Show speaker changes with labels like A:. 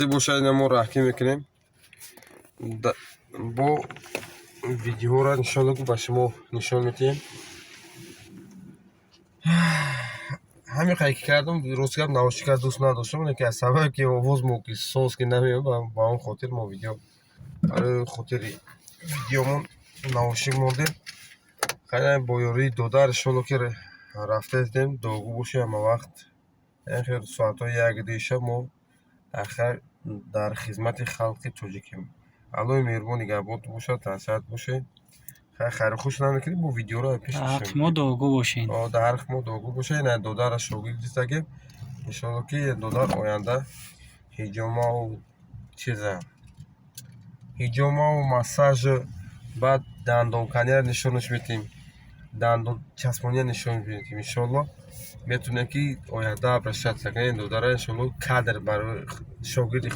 A: Бошад, ина мо раҳкӣ мекунем бо видеоҳоро, иншоалло, ки ба шумо нишон медиҳем. Ҳамин қайд ки кардам, рост гап, наушника дӯст надоштам, лекин аз сабабе ки овоз мо ки соз ки намеояд, ба он хотир мо видео, барои хотири видеомон наушник мондем. Хайр, бо ёрии додар, иншоалло, ки рафта дидем. Дуогӯ бошед ҳама вақт. Хел соатҳои 1-2 шаб мо дар хизмати халқи тоҷикем. Аллоҳи меҳрубон нигаҳбонтон бошад, тансиҳат бошед. Хайру хуш намекунем, бо видеоро пеш.
B: Дар ҳаққи мо дуогӯ бошед.
A: Дар ҳаққи мо дуогӯ бошед. Ина додарро шогирд гирифтагем. Иншоалло, ки додар оянда ҳиҷомаву чиза, ҳиҷомаву массажу, баъд дандонканиро нишонаш медиҳем, дандон часпониро нишон медиҳем. Иншоалло, метавонем, ки оянда обращаться кунем додара. Иншоалло, кадр барои шогирди.